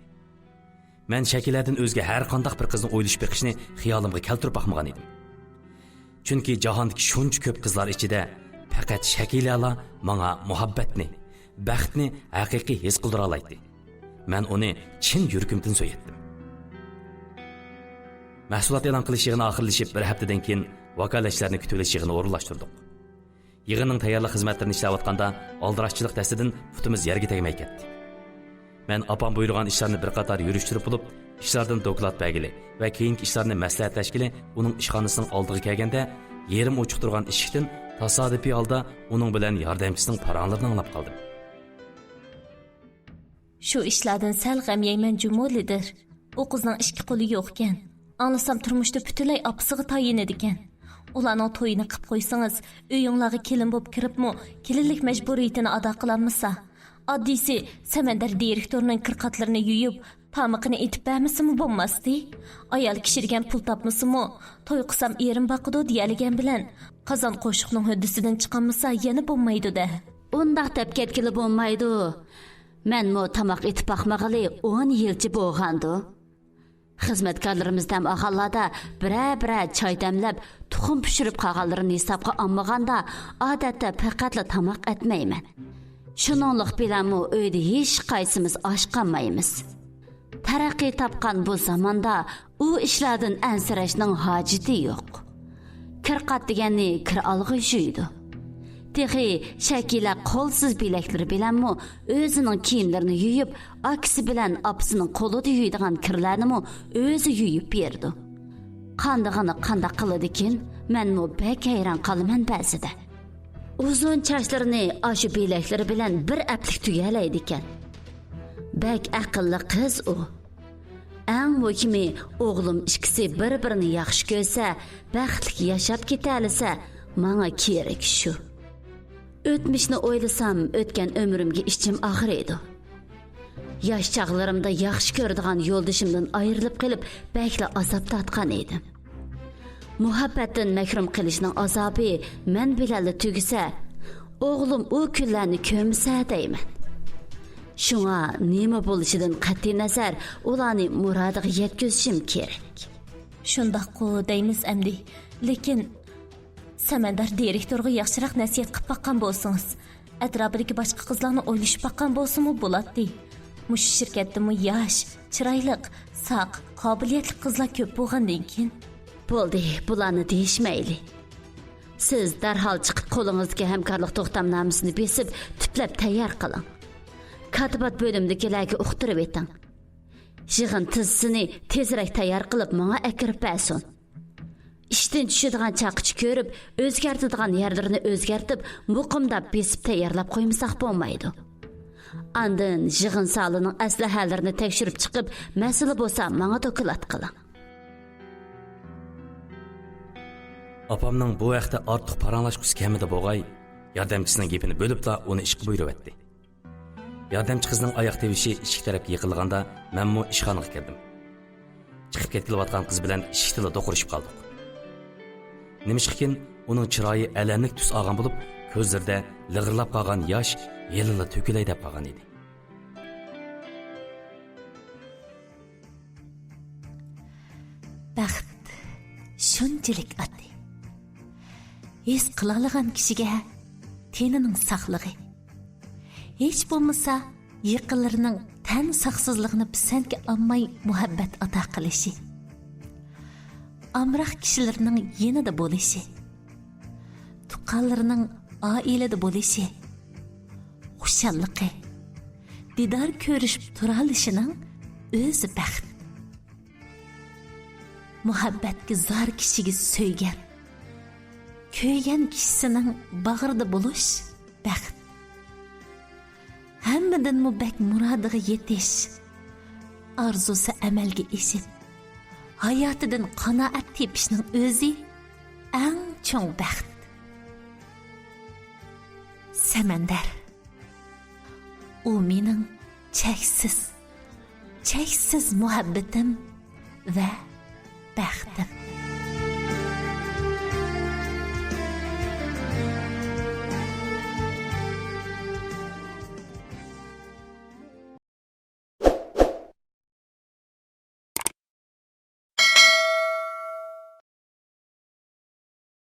مەن شەكىلەدىن ئۆزگە ھەر قانداق بىر قىزنى ئويلىشىپ بېقىشنى خىيالىمغا كەلتۈرۈپ باقمىغان ئىدىم. چۈنكى جاھاندىكى شۇنچە كۆپ قىزلار ئىچىدە پەقەت شەكىلەلا ماڭا مۇھەببەتنى، بەختنى ھەقىقىي ھېس قىلدۇرالايتتى. مەن ئۇنى چىن يۈرىكىمدىن سۆيەتتىم. مەھسۇلات ئېلان قىلىش يىغىنى ئاخىرلىشىپ، بىر ھەپتىدىن كېيىن ۋاكالەتچىلەرنى كۈتۈۋېلىش يىغىنى ئورۇنلاشتۇردۇق. يىغىننىڭ تەييارلىق خىزمەتلىرىنى ئىشلەۋاتقاندا، ئالدىراشچىلىق دەستىدىن پۇتىمىز يەرگە تەگمەي كەتتى. مەن ئاپام بۇيرۇغان ئىشلارنى بىر قاتار يۈرۈشتۈرۈپ بولۇپ، ئىشلاردىن دوكلات بەرگىلى ۋە كېيىنكى ئىشلارنى مەسلىھەتلەشكىلى ئۇنىڭ ئىشخانىسىنىڭ ئالدىغا كەلگەندە، يېرىم ئوچۇق تۇرغان ئىشىكتىن تاسادىپىي ھالدا ئۇنىڭ بىلەن ياردەمچىسىنىڭ پاراڭلىرىنى ئاڭلاپ قالدىم. شۇ ئىشلاردىن سەل غەم يەيمەن جۇمۇ، لىدىر. ئۇ قىزنىڭ ئىككى قولى يوقكەن. ئاڭلىسام، تۇرمۇشتا پۈتۈنلەي ئاپىسىغا تايىنىدىكەن. ئۇلارنىڭ تويىنى قىپ قويسىڭىز، ئۆيۈڭلارغا كېلىن بوپ كىرىپمۇ، كېلىنلىك مەجبۇرىيىتىنى ئادا قىلالمىسا، ئاددىيسى، سەمەندەر دىرېكتورنىڭ كىرقاتلىرىنى يۇيۇپ، تامىقىنى ئېتىپ بەرمىسىمۇ بولماستى؟ ئايال كىشىدىگەن پۇل تاپمىسىمۇ، توي قىلسام ئېرىم باقىدۇ دېيەلىگەن بىلەن، قازان قوشۇقنىڭ ھۆددىسىدىن چىقالمىسا يەنە بولمايدۇ-دە. ئۇنداق دەپ كەتكىلى بولمايدۇ. مەنمۇ تاماق ئېتىپ باقمىغىلى ئون يىلچە بولغاندۇ. خىزمەتكارلىرىمىز دەم ئالغانلاردا بىرەر-بىرەر چاي دەملەپ، تۇخۇم پىشۇرۇپ قالغانلىرىنى ھېسابقا ئالمىغاندا، ئادەتتە پەقەتلا تاماق ئەتمەيمەن. شۇنىڭلىق بىلەنمۇ ئۆيدە ھېچقايسىمىز ئاچ قالمايمىز. تەرەققىي تاپقان بۇ زاماندا ئۇ ئىشلاردىن ئەنسىرەشنىڭ ھاجىتى يوق. كىر قات دېگەننى كىر ئالغۇچ يۇيىدۇ. تېخى شەكىلە قولسىز بىلەكلىرى بىلەنمۇ ئۆزىنىڭ كىيىملىرىنى يۇيۇپ، ئاكىسى بىلەن ئاپىسىنىڭ قولىدا يۇيىدىغان كىرلەرنىمۇ ئۆزى يۇيۇپ بېرىدۇ. قاندىغىنى قانداق قىلىدىكىن، مەنمۇ بەك ھەيران قالىمەن بەزىدە. ئۇزۇن چاچلىرىنى ئاشۇ بىلەكلىرى بىلەن بىر ئەپلىك تۈگەلەيدىكەن. بەك ئەقىللىق قىز ئۇ. ئەڭ مۇھىمى، ئوغلۇم ئىككىسى بىر-بىرىنى ياخشى كۆرسە، بەختلىك ياشاپ كېتەلىسە، ماڭا كېرەك شۇ. ئۆتمۈشنى ئويلىسام، ئۆتكەن ئۆمرۈمگە ئىچىم ئاغرىيدۇ. ياش چاغلىرىمدا ياخشى كۆرىدىغان يولدىشىمدىن ئايرىلىپ قېلىپ، بەكلا ئازاب تارتقان ئىدىم. مۇھەببەتتىن مەھرۇم قېلىشنىڭ ئازابى مەن بىلەنلا تۈگىسە، ئوغلۇم ئۇ كۈنلەرنى كۆرمىسە دەيمەن. شۇڭا نېمە بولۇشىدىن قەتئىينەزەر، ئۇلارنى مۇرادىغا يەتكۈزۈشۈم كېرەك. شۇنداققۇ دەيمىز ئەمدى. لېكىن سەمەندەر دىرېكتورغا ياخشىراق نەسىھەت قىلىپ باققان بولسىڭىز، ئەتراپىدىكى باشقا قىزلارنى ئويلىشىپ باققان بولسىمۇ بولاتتى. مۇشۇ شىركەتتىمۇ ياش، چىرايلىق، ساق، قابىلىيەتلىك قىزلار كۆپ بولغاندىن كېيىن. بولدى، بۇلارنى دېيىشمەيلى. سىز دەرھال چىقىپ قولىڭىزدىكى ھەمكارلىق توختامنامىسىنى بېسىپ، تۈپلەپ تەييار قىلىڭ. كاتىبات بۆلۈمىدىكىلەرگە ئۇقتۇرۇۋېتىڭ. يىغىن تىزىسىنى تېزرەك تەييار قىلىپ، ماڭا ئەكىرىپ بەرسۇن. ئىشتىن چۈشىدىغان چاغقىچە كۆرۈپ، ئۆزگەرتىدىغان يەرلىرىنى ئۆزگەرتىپ، مۇقىمداپ بېسىپ تەييارلاپ قويمىساق بولمايدۇ. ئاندىن يىغىن زالىنىڭ ئەسلىھەلىرىنى تەكشۈرۈپ چىقىپ، مەسىلە بولسا ماڭا دوكلات قىلىڭ. ئاپامنىڭ بۇ ھەقتە ئارتۇق پاراڭلاشقۇسى كەلمىدى بولغاي، ياردەمچىسىنىڭ گېپىنى بۆلۈپلا ئۇنى ئىشقا بۇيرۇۋەتتى. ياردەمچى قىزنىڭ ئاياق تىۋىشى ئىشىك تەرەپكە يېقىنلىغاندا، مەنمۇ ئىشخانىغا كىردىم. چىقىپ كەتكىلى قىز بىلەن ئىشىكتىلا دوقۇرۇشۇپ قالدۇق. نېمىشقىكىن، ئۇنىڭ چىرايى ئەلەملىك تۈس ئالغان بولۇپ، كۆزلىرىدە لىغىرلاپ قالغان ياش ھېلىلا تۆكۈلەي دەپ قالغان ئىدى. بەخت شۇنچىلىك ئاددىي. ھېس قىلالىغان كىشىگە تېنىنىڭ ساقلىقى، ھېچ بولمىسا يېقىنلىرىنىڭ تەن ساقسىزلىقىنى پىسەنتكە ئالماي مۇھەببەت ئاتا قىلىشى، ئامراق كىشىلىرىنىڭ يېنىدا بولۇشى، تۇغقانلىرىنىڭ ئائىلىدە بولۇشى، خۇشاللىقى، دىدار كۆرۈشۈپ تۇرالىشىنىڭ ئۆزى بەخت. مۇھەببەتكە زار كىشىگە سۆيگەن، كۆيگەن كىشىسىنىڭ باغرىدا بولۇش بەخت. ھەممىدىنمۇ بەك مۇرادىغا يېتىش، ئارزۇسى ئەمەلگە ئېشىپ، ھاياتىدىن قانائەت تېپىشنىڭ ئۆزى ئەڭ چوڭ بەخت. سەمەندەر. ئۇ مېنىڭ چەكسىز، چەكسىز مۇھەببىتىم ۋە بەختىم.